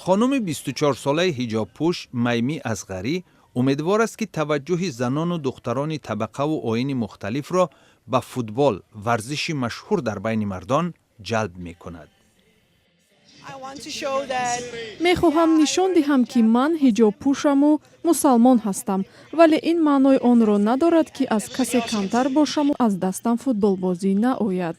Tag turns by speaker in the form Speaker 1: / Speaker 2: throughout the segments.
Speaker 1: Хонуми 24-солаи ҳиҷобпӯш Майми Асғарӣ умедвор аст, ки таваҷҷӯҳи занону духтарони табақаву оини мухталифро ба футбол, варзиши машҳур дар байни мардон, ҷалб мекунад.
Speaker 2: Мехоҳам нишон диҳам, ки ман ҳиҷобпӯшаму мусалмон ҳастам, вале ин маънои онро надорад, ки аз касе камтар бошаму аз дастам футболбозӣ наояд.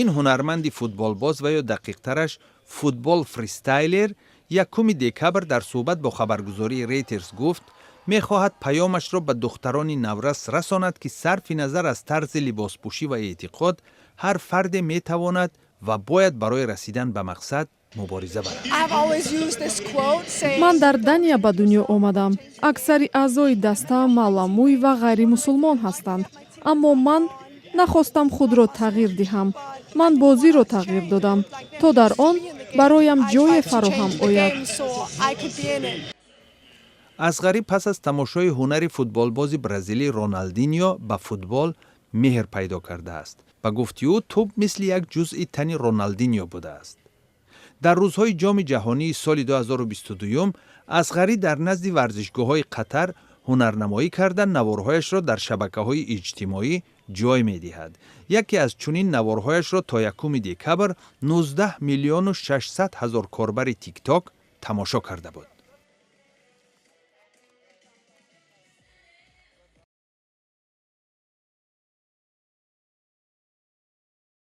Speaker 1: Ин ҳунарманди футболбоз ва ё дақиқтараш футбол фристайлер 1 декабр дар суҳбат бо хабаргузории Рейтерс гуфт, мехоҳад паёмашро ба духтарони наврас расонад, ки сарфи назар аз тарзи либоспӯшӣ ва эътиқод, ҳар фарде метавонад ва бояд барои расидан ба мақсад мубориза барад.
Speaker 2: Ман дар Дания ба дунё омадам. Аксари аъзои даста маламӯй ва ғайримусулмон ҳастанд, аммо ман нахостам худро тағйир диҳам. Ман бозиро тағйир додам, то дар он бароям ҷое фароҳам ояд.
Speaker 1: Асғарӣ пас аз тамошои ҳунари футболбози бразилӣ Роналдиньо ба футбол меҳр пайдо кардааст. Ба гуфти ӯ, тӯб мисли як ҷузъи тани Роналдиньо будааст. Дар рӯзҳои Ҷоми ҷаҳонии соли 2022 Асғарӣ дар назди варзишгоҳҳои Қатар ҳунарнамоӣ карда, наворҳояшро дар шабакаҳои иҷтимоӣ ҷой медиҳад. Яке аз чунин наворҳояшро то 1 декабр 19 миллиону 600 ҳазор корбари Тикток тамошо карда буд.